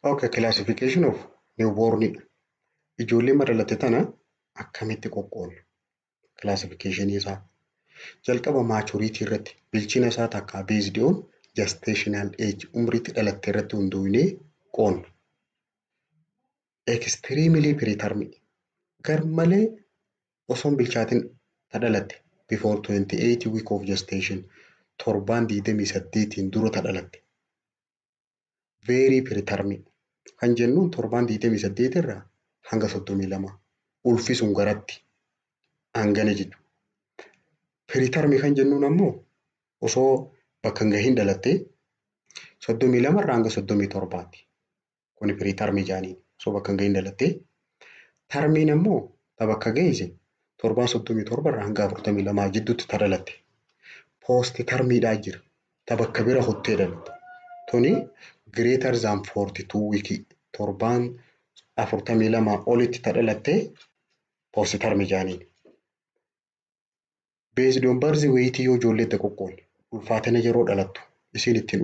Okay, classification of newborn. Ijoollee madalatte tana akkamitti qoqqoodna? Classification isaa. Jalqaba maturity irratti bilchina isaa takka based on gestational age umriitti dhalatte irratti hundoofnee qoonna. Extremely preterm garmalee osoo hin bilchaatin ta dhalatte before 28 week of gestation torbaan 28 dura ta dhalatte. Very preterm kan jennuun torbaan 28 irraa hanga 32 ulfi sun garatti hangana jechuudha. Preterm kan jennuun ammoo osoo bakka hin gahin dhalattee 32 irraa hanga 37tti. Kuni preterm jaaniin osoo bakka hin gahin dhalattee. Termiin ammoo ta bakka geesse torbaan 37 irraa hanga 42 jidduutti ta dhalatte. Post termiidhaa jira. Ta bakka bira hottee dhalatte. Tuni greater than 42 week torbaan 42 olitti ta dhalatte post term jaaniin. Based on birth weight yoo ijoollee itti qoqqoodne ulfaatina yeroo dhalattu isiin ittiin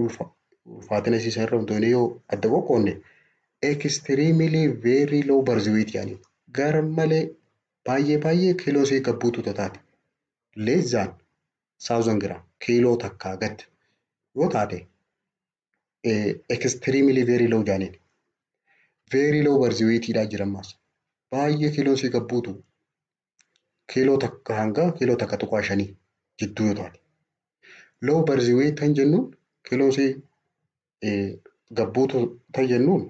ulfaatina isii irra hundoofne yoo adda qoqqoodne extremely very low birth weight jaaniin garmalee baay'ee baay'ee kiiloo isii gabbuutu taate less than 1000 gram kiiloo takkaa gad yoo taate extremely very low jaaniin. Very low birth weight dhaa jira ammaas baay'ee kiiloo isii gabbuutu kiiloo takka hanga kiiloo 1.5 jidduu yoo taate. Low birth weight kan jennuun kiiloo isii gabbuutu kan jennuun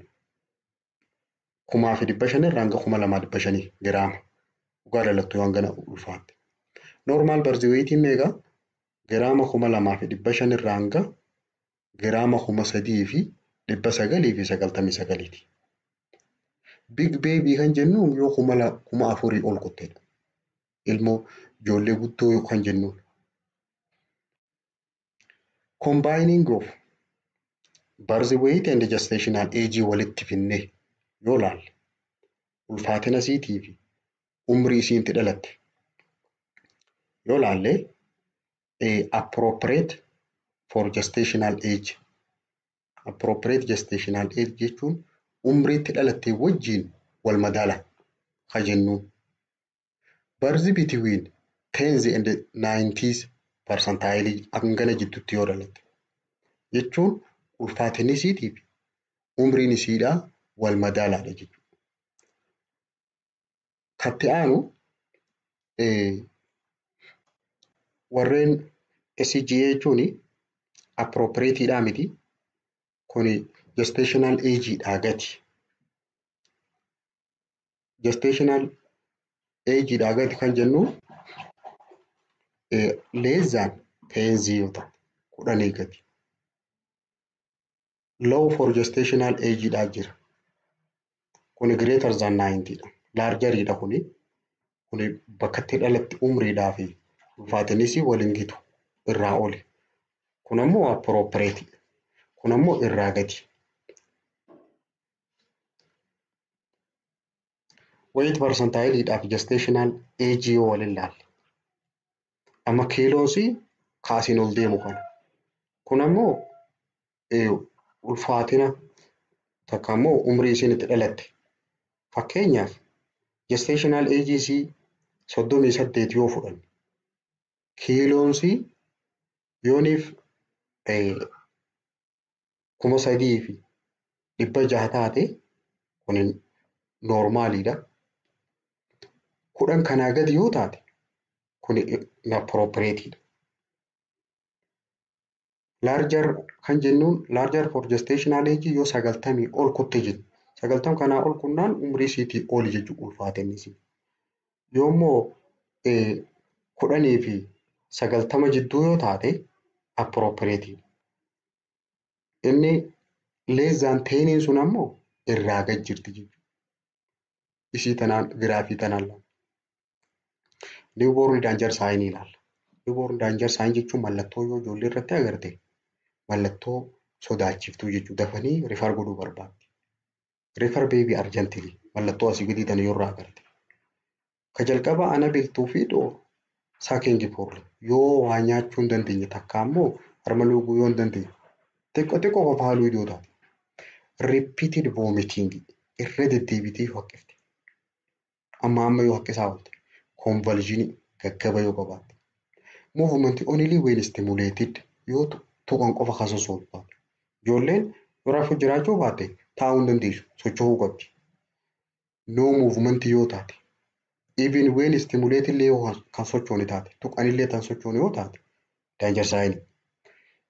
1500 irraa hanga 2500 giraama dhugaa dhalattu yoo hangana ulfaatte. Normal birth weight meeqa? Giraama 2500 irraa hanga giraama 3999ti. Big baby kan jennuun yoo 4000 ol kuttedha. Ilmoo ijoollee guddoo kan jennuun. Combining of birth weight and gestational age walitti finnee yoo laalle ulfaatina isiitii fi umrii isiinti dhalatte yoo laalle appropriate for gestational age. Appropriate gestational age jechuun umriitti dhalatte wajjin wal madaala ka jennuun. Birth between 10th and 90th percentile hangana jidduutti yoo dhalatte jechuun ulfaatinni isiitii fi umriin isiidhaa wal madaalaadha jechuudha. Katti aanu warreen SGA jechuun appropriateidhaa miti. Kuni gestational ageidhaa gadi. Gestational ageidhaa gadi kan jennuun less than 10 yoo ta'e 10 gadi. Low for gestational ageidhaa jira. Kuni greater than 90 dha. Largeridha kuni. Kuni bakka itti dhalatte umriidhaa fi ulfaatinis waliin gitu irraa oli. Kun ammoo appropriate. Kun ammoo irraa gadi. Weight percentileidhaa fi gestational age yoo waliin laalle. Amma kiiloonsii kaasiin ol deemu kana. Kun ammoo ulfaatina takka ammoo umrii isiin itti dhalatte. Fakkeenyaaf gestational age isii 38 yoo fudhanne kiiloonsii yooniif 3600 taate kun noormaaliidha. 10 kanaa gadi yoo taate kun inappropriateidha. Larger kan jennuun larger for gestational age yoo 90 ol kutte jenna. 90 kanaa ol kunnaan umrii isiitii oli jechuudha ulfaatinni isii. Yoo immoo 10 fi 90 jidduu yoo taate appropriateidha. Inni less than 10 sun ammoo irraa gad jirti jechuudha. Isii tanaan giraafii tanaan laalla. Newborn danger sign ilaalla. Newborn danger sign jechuun mallattoo yoo ijoollee irratti agarte mallattoo sodaachiftuu jechuudha. Dafanii refer godhuu barbaaddi. Refer baby urgently mallattoo asii gadii tana yoo irraa agarte. Ka jalqaba unable to feed or sucking poorly yoo waa nyaachuu hin dandeenye takka ammoo harma luuguu yoo hin dandeenye xiqqoo xiqqoo qofa haaluu yoo taate. Repeated vomiting irra deddeebitee yoo haqqifte. Amma amma yoo haqqisaa oolte. Convulsion gaggaba yoo qabaatte. Movement only when stimulated yoo tuqan qofa kan sossootu taate. Ijoolleen yoo rafuu jiraachuu baatte taa'uu hin dandeessu, socho'uu qabdi. No movement yoo taate, even when stimulated illee yoo kan sochoone taate, tuqanillee kan sochoone yoo taate, danger sign.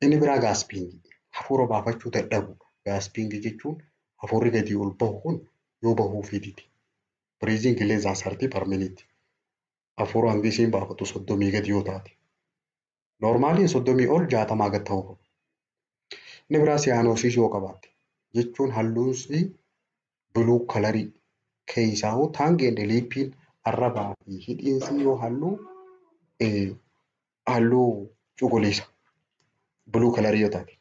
Inni biraa gasping, hafuura baafachuu dadhabu. Gasping jechuun hafuurri gadi ol bahu kun yoo bahuufii dide. Breathing less than 30 per minute. Hafuura hangi isiin baafatu 30 gadi yoo taate. Normaliin 30 ol, 60 gad ta'uu qaba. Inni biraa cyanosis yoo qabaatte jechuun halluun isii blue colorii keessaa hoo tongue and lipiin, arrabaa fi hidhiinsi yoo halluu cuquliisa blue colorii yoo taate.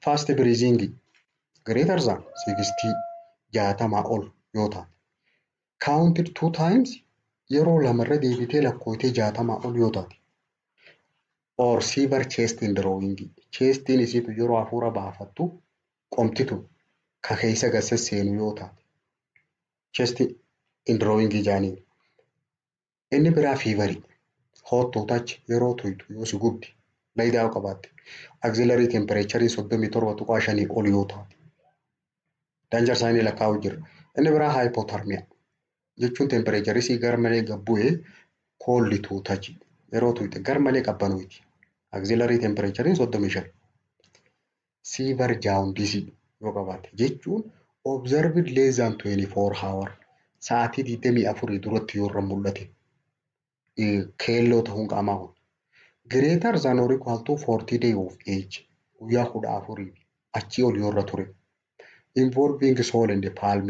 Fast breathing greater than 60, 60 ol yoo taate. Counted two times, yeroo lamarra deebitee lakkoofte 60 ol yoo taate. Or severe chest indrawing. Chestiin isiitu yeroo hafuura baafattu qomtitu ka keessa gad sesseenu yoo taate. Chest indrawing jaaniin. Inni biraa feverii. Hot to touch, yeroo tuytu yoo si gubdi, layidaa yoo qabaatte. Axillary temperature 37.5 ol yoo taate. Danger signii lakkaa'u jira. Inni biraa hypothermia jechuun temperature isii gar malee gad bu'ee cold to touch, yeroo tuyte gar malee qabbanooti. Axillary temperature 35. Severe jaundice yoo qabaatte jechuun observed less than 24 hour, sa'aatii 24 duratti yoo irra mul'ate keelloo ta'uun qaamaa kun. Greater than or equal to 40 day of age, guyyaa 14 achii ol yoo irra ture. Involving sole and palm,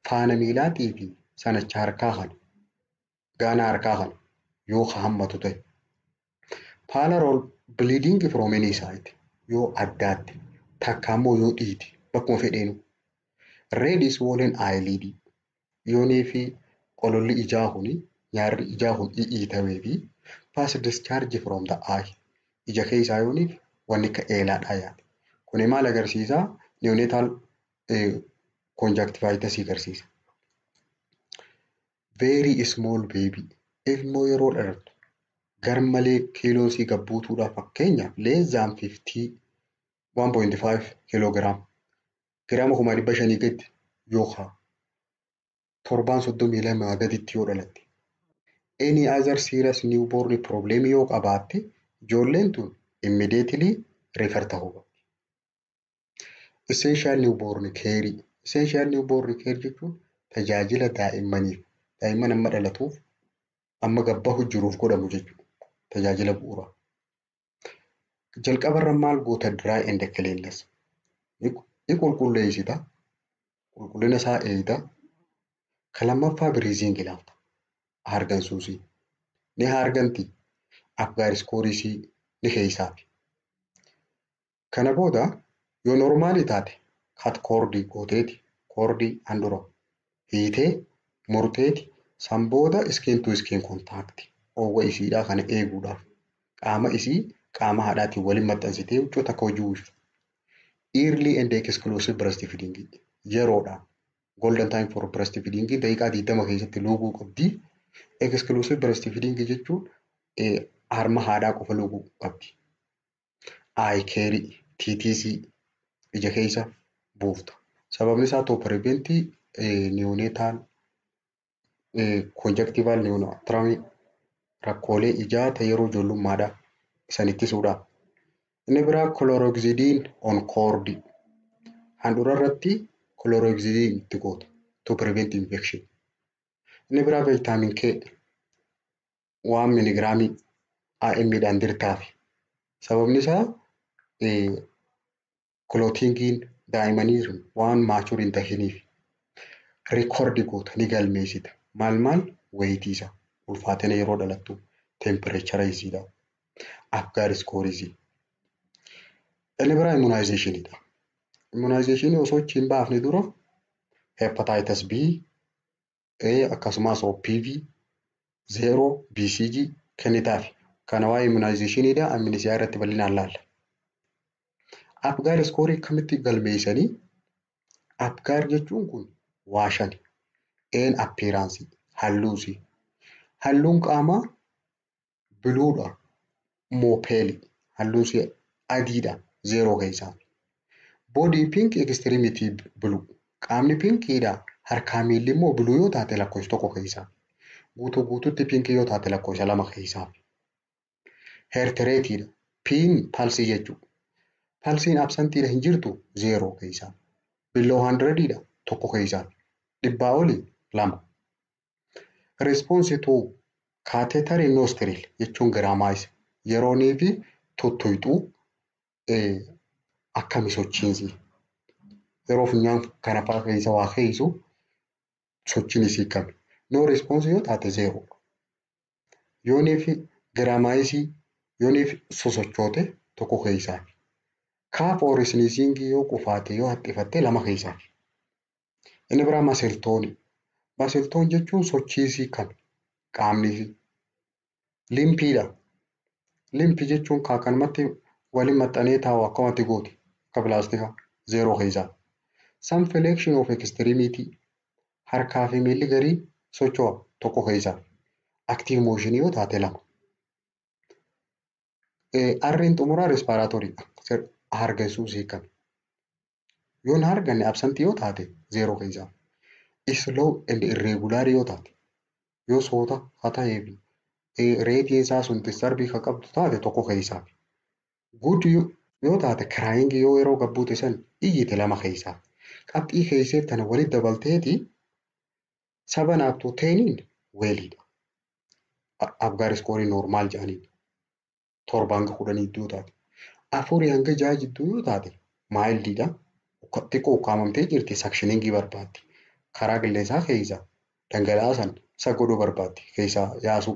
faana miilaatii fi sanacha harkaa kana, gaanaa harkaa kana yoo hammatu ta'e. Pallor or bleeding from any site, yoo addaatti takka immoo yoo dhiite bakkuma fedheenu. Red swollen eyelid, yoonii fi qololli ijaa kuni, nyaarri ijaa kun dhiitawee fi pus discharge from the eye, ija keessaa yooniif wanni akka eelaadhaa yaate. Kuni maal agarsiisaa? Neonatal conjunctivitis agarsiisa. Very small baby, ilmoo yeroo dhalattu garmalee kiiloon sii gad buutuudhaaf, fakkeenyaaf less than 50 1.5 kiloogiraam, giraama 500,000 gadi yookaan torbaan 32 gaditti yoo dhalatte. Any other serious newborn problem yoo qabaatte, ijoolleen tun immediately refer ta'uu qabdi. Essential newborn care. Essential newborn care jechuun tajaajila daa'immaniif, daa'imman amma dhalatuuf, amma gabbahu jiruuf godhamu jechuudha. Tajaajila bu'uuraa. Jalqabarra maal goota? Dry and cleanliness. Ni qulqulleessita. Qulqullina isaa eegda. Ka lammaffaa breathing ilaalta. Hargansuusii. Ni harganti. Apgar scoreisii ni keessaafi. Kana booda yoo normalii taate cut cordii gooteeti, cordii handura hiitee murteeti, san booda skin to skin contact, oowwa isiidhaa kana eeguudhaaf qaama isii qaama haadhaatiin waliin maxxansitee huccuu takka hojii uwwifta. Early and exclusive breastfeeding yeroodhaan, golden time for breastfeeding daqiiqaa 20 keessatti luuguu qabdi. Exclusive breastfeeding jechuun harma haadhaa qofa luuguu qabdi. Eye care, TTC ija keessa buufta. Sababni isaa to prevent neonatal conjunctival neonatorum, rakkoolee ijaa ta'e yeroo ijoollummaadhaa isan ittisuudhaaf. Inni biraa chlorhexidine on cord. Handhuura irratti chlorhexidine itti goota to prevent infection. Inni biraa vitamin K 1 miligiraamii IM dhaan dirtaafi. Sababni isaa clottingiin daa'immanii sun waan mature hin tahiniif. Record goota, ni galmeessita. Maal maal? Weightii isaa, ulfaatina yeroo dhalattu, temperature isiidha. Apgar scoreisii. Inni biraa immunizationiidha. Immunizationii osoo achi hin baafne dura hepatitis B, akkasumas OPV 0, BCG kennitaafi. Kana waa'ee immunizationiidha amminisiyaa irratti bal'inaan laalla. Apgar scoreii akkamitti galmeessanii? Apgar jechuun kun waa shani. A'n appearance halluusi. Halluun qaamaa bluedha moo pale halluun isii adiidha 0 keessaa. Body pink, extremity blue. Qaamni pinkiidha, harkaa miilli immoo blue yoo taate lakkoofsa 1 keessaa. Guutuu guututti pinkii yoo taate lakkoofsa 2 keessaa. Heart rateidha. P'n pulsii jechuudha. Pulsiin absentiidha, hin jirtu, 0 keessaa. Below 100dha, 1 keessaa. 100 olii 2. Response to catheter in nostril jechuun giraamaayis yeroonii fi tuttuyxuu akkami sochiinsi. Yeroo funyaan kana fa'aa keessa waa keessu sochiin isii kami. No response yoo taate 0. Yoonii fi giraamaayisii yoonii fi sosochoote 1 keessaa. Cough or sneezing yoo qufaate, yoo haxxifatte, 2 keessaa. Inni biraa muscle tone. Muscle tone jechuun sochiisii kami qaamni isii. Limpiidha. Limpii jechuun akkanumatti waliin maxxanee taa'u, akkamatti gooti akka pilaastika, 0 keessaa. Some flexion of extremity harkaa fi miilli garii socho'a, 1 keessaa. Active motion yoo taate 2. R'n xumuraa respiratory hargansuu isii kami. Yoo hin harganne, absentii yoo taate, 0 keessaa. Slow and irregular yoo taate, yoo soota haa ta'ee fi rateiin isaa sun disturbii kan qabdu taate, 1 keessaa. Good yoo taate, crying yoo yeroo gabbuute san iyyite, 2 keessaa. Qabxii keesseef tana walitti dabalteeti 7 up to 10iin welliidha. Apgar scoreii normal jedhaniin. 7 hanga 10 jidduu taate. 4 hanga 6 jidduu yoo taate mildiidha. Xiqqoo ukkaamamtee jirti, suctioningii barbaaddi. Karaa qilleensaa keessa dhangala'aa san isa godhuu barbaaddi, keessaa yaasuu.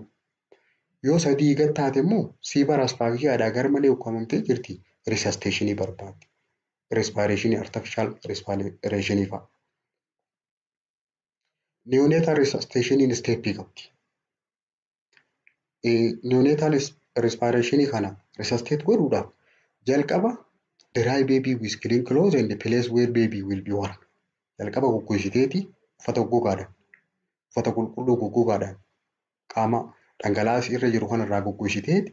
Yoo 3 gad taate immoo severe asphyxiadhaa, gar malee ukkaamamtee jirti, resuscitationii barbaaddi. Respirationii, artificial respirationii fa'a. Neonatal resuscitationiin stepii qabdi. Neonatal respirationii kana resuscitate godhuudhaaf jalqaba dry baby with clean clothes and the place where baby will be warm. Jalqaba goggogsiteeti uffata goggogaadhaan, uffata qulqulluu goggogaadhaan qaama dhangala'aa irra jiru kanarraa goggogsiteeti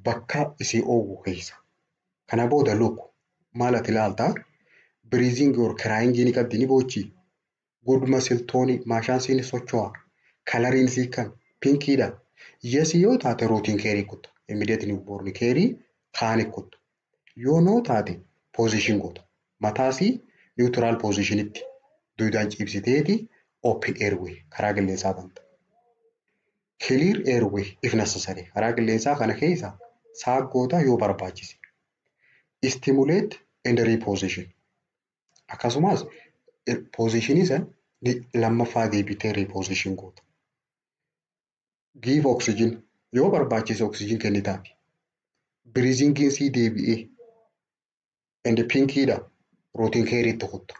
bakka isii oowwu keessa. Kana booda look, maal ati ilaaltaa? Breathing or crying ni qabdi, ni boochi. Good muscle tone, maashaan siin socho'a. Coloriin isii kam? Pinkiidha. Yes yoo taate routine care kutta. Immediate newborn care kaani kutta. Yoo no taate position goota. Mataasii neutral positionitti duudaan ciibsiteeti open airway karaa qilleensaa banta. Clear airway if necessary karaa qilleensaa kana keessa saaggoota yoo barbaachise. Stimulate and reposition. Akkasumas positionii san lammaffaa deebitee reposition goota. Give oxygen yoo barbaachise oxygen kennitaafi. Breathingiin sii deebi'ee and pinkiidha, routine careitti kutta.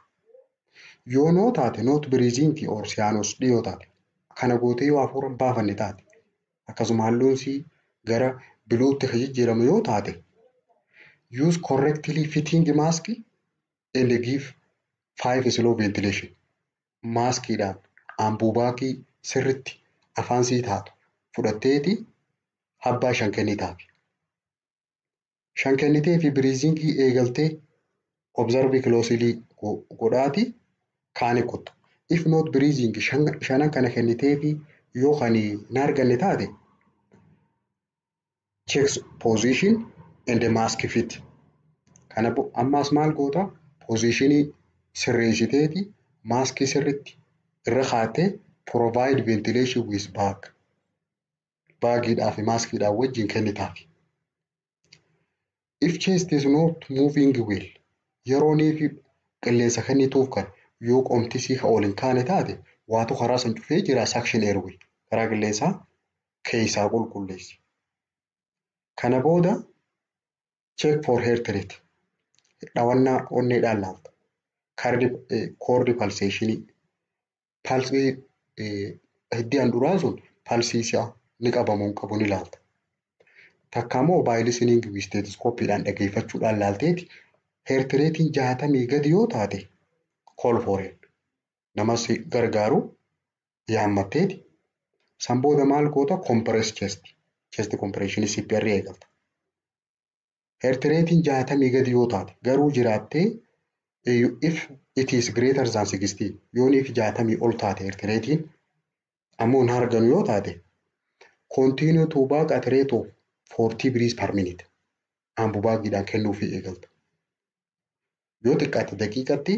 Yoo no taate, not breathing or cyanosed yoo taate, kana gootee yoo hafuura hin baafanne taate, akkasuma halluun sii gara bluetti kan jijjiiramu yoo taate, use correctly fitting mask and give five slow ventilation. Maskiidhaan Ambu bagii sirritti afaan sii taatu fudhatteeti habbaa shan kennitaafi. Shan kennitee fi breathingii eegaltee observe closely godhaati kaani kuttu. If not breathing, shanan kana kennitee fi yoo kan hin arganne taate, check position and mask fit. Kana ammaas maal goota? Positionii sirreessiteeti maskii sirritti irra kaatee provide ventilation with bag. Bagiidhaa fi maskiidhaan wajjin kennitaafi. If chest is not moving well, yeroonii fi qilleensa kennituuf kan yoo qomtisii ka ol hin kaane taate, waatu karaa san cufee jira, suction airway karaa qilleensaa keessaa qulqulleessi. Kana booda check for heart rate, dhawannaa onneedhaan laalta. Cord pulsationii, pulsii hiddi handhuraa sun pulsii isaa ni qabamoo hin qabu ni laalta. Takka immoo by listening with stethoscope-dhaan dhaggeeffachuudhaan laalteeti heart ratein 60 gadi yoo taate Call for help. Nama si gargaaru yaammatteeti. San booda maal goota? Compress chest. Chest compression CPR eegalta. Heart rate'n 60 gadi yoo taate garuu jiraattee, if it is greater than 60, yooniif 60 ol taate heart rate'n ammoo hin harganu yoo taate, continue to bag at rate of 40 breaths per minute. Ambu bagiidhaan kennuufii eegalta. Yoo xiqqaate daqiiqatti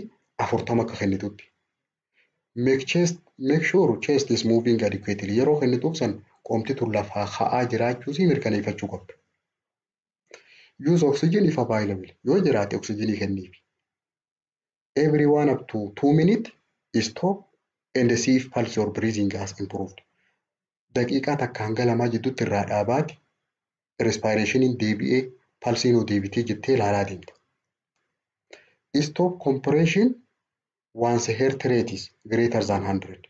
40 akka kennitutti. Make sure chest is moving adequately. Yeroo kennituuf san qomti tun lafaa ka'aa jiraachuusii mirkaneeffachuu qabda. Use oxygen if available. Yoo jiraate oxygenii kenniif. Every one up to 2 minutes stop and see if pulse or breathing has improved. Daqiiqaa 1 hanga 2 jidduutti irraa dhaabaati respirationiin deebi'ee pulsiin hoo deebitee jettee ilaalaa deemta. Stop compression once heart rate is greater than 100.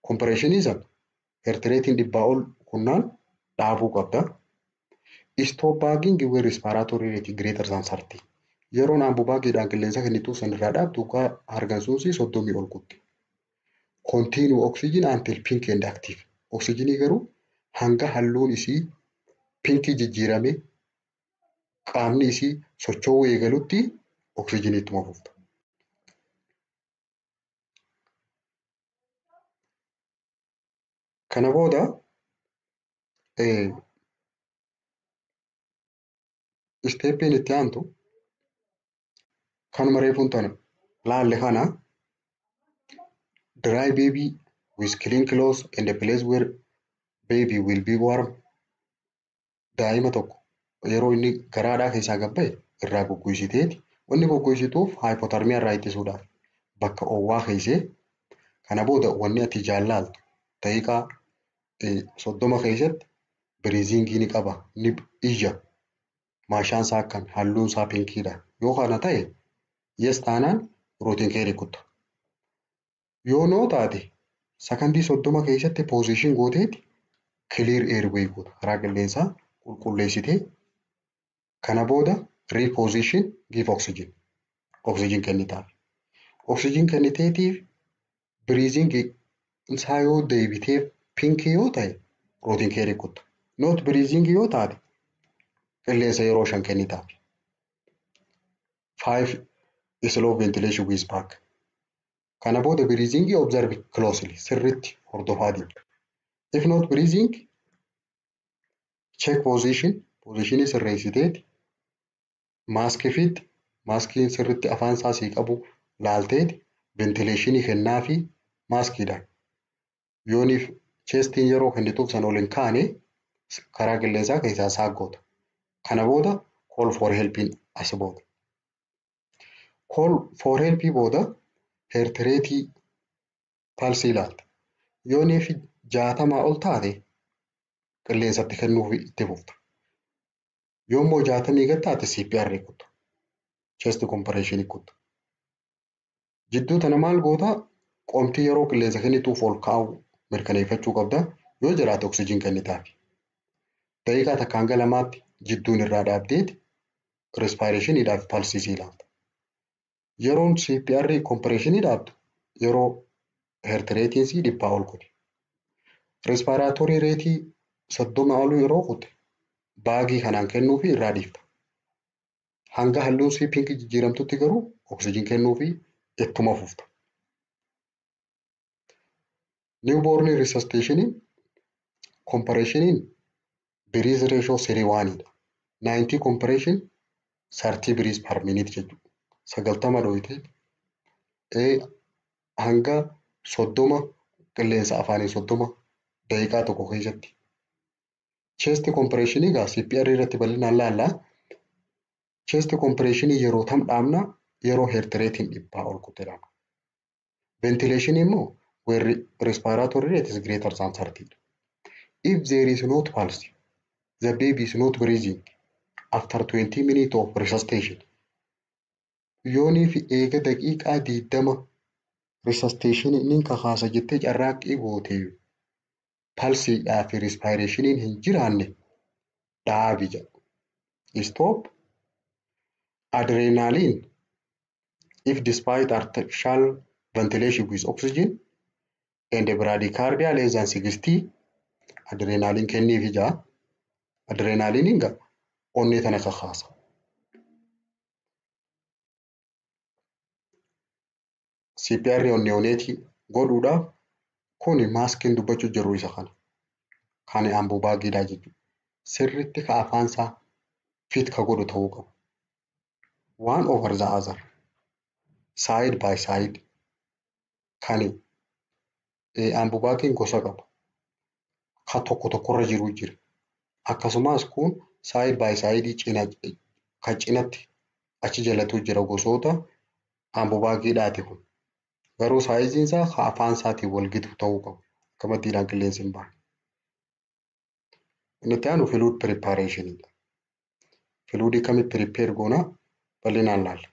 Compressionii sana heart rate'n 100 ol kunnaan dhaabuu qabda. Stop bagging when respiratory rate greater than 30. Yeroon ambu bagiidhaan qilleensa kennituu san irraa dhaabdu hargansuunsii 30 ol kutti. Continue oxygen until pink and active. Oxygenii garuu hanga halluun isii pinkii jijjiiramee qaamni isii socho'uu eegalutti oxygenii ittuma fufta. Kana booda stepiin itti aantu kanuma reefuun tana laalle kana, dry baby with clean clothes and a place where baby will be warm. Daa'ima tokko yeroo inni garaadhaa keessaa gad ba'e irraa goggogsiteeti, wanni goggogsituuf hypothermia irraa ittisuudhaaf, bakka oowwaa keessee. Kana booda wanni ati jaallaaltu daqiiqaa 30 keessatti breathingii ni qaba, ni iyya, maashaan isaa akkami, halluun isaa pinkiidha yoo kana ta'e, yes taanaan routine care kutta. Yoo no taate sakandii 30 keessatti position gooteeti clear airway goota, karaa qilleensaa qulqulleessitee. Kana booda reposition, give oxygen, oxygen kennitaaf. Oxygen kenniteetiif breathing isaa yoo deebitee pinkii yoo ta'e routine care kutta. Not breathing yoo taate qilleensa yeroo 5 kennitaaf. Five slow ventilation with bag. Kana booda breathing observe closely, sirriitti hordofaa deemta. If not breathing, check position, positionii sirreessiteeti maaskii fiitti maaskiin sirriitti afaan isaa sii qabu laalteeti ventilationii kennaafi maaskiidhaan. Yooniif chestiin yeroo kennituuf san ol hin kaane karaa qilleensaa keessaa saaggoota. Kana booda call for helpiin as booda. Call for helpii booda heart rateii, pulsii ilaalta. Yooniif 60 ol taate qilleensatti kennuuf itti fufta. Yoommoo 60 gad taate CPR kutta. Chest compression kutta. Jidduu tana maal goota? Qomtii yeroo qilleensa kennituuf ol kaa'u mirkaneeffachuu qabda. Yoo jiraate oksijiin kennitaaf. Daqiiqaa 1 hanga 2tti jidduun irraa dhaabdeeti respirationiidhaaf pulsii ilaalta. Yeroon CPR compressionii dhaabdu yeroo heart rateiin 100 ol kute. Respiratory rateii 30 ol yeroo kute bagii kanaan kennuufi irraa dhiifta. Hanga halluun sii pinkii jijjiiramtutti garuu oksijiin kennuufi ittuma fufta. Newborn resuscitationiin compressioniin breath ratio 3:1dha. 90 compression, 30 breaths per minute jechuudha. 90 dhoyitee hanga 30 qilleensa afaanii 30 daqiiqaa 1 keessatti. Chest compressionii egaa CPR irratti bal'inaan laallaa. Chest compressionii yeroo tam dhaabna? Yeroo heart rateiin 100 ol kute dhaabna. Ventilation immoo where respiratory rate is greater than 30. If there is not pulse, the baby is not breathing after 20 minutes of resuscitation. Yooniif eega daqiiqaa 20 resuscitation inni kakaasa jettee carraaqqii gootee pulsiidhaa fi respirationiin hin jiraanne dhaabi jedha. Stop. Adrenaline If despite artificial ventilation with oxygen and bradycardia less than 60, adrenaline kenniifi jaa. Adrenaline egaa onnee tana kakaasa. CPR onneetii godhuudhaaf kuni maaskiin dubbachuu jiru isa kana. Kan Ambu bagiidha jechuudha. Sirriitti ka afaansaa fit ka godhu ta'uu qaba. One over the other, side by side, kan Ambu bagiin gosa qaba. Ka tokko tokkorra jiru jira. Akkasumas kun side by side cina kan cinatti achi jalatu jira gosoota Ambu bagiidhaati kun. Garuu sizeiin isaa ka afaan isaatiin wal gitu ta'uu qaba. Akka maddiidhaan qilleensi hin baane. Inni itti aanu fluid preparationidha. Fluidii kamitti prepare goona bal'inaan laalla.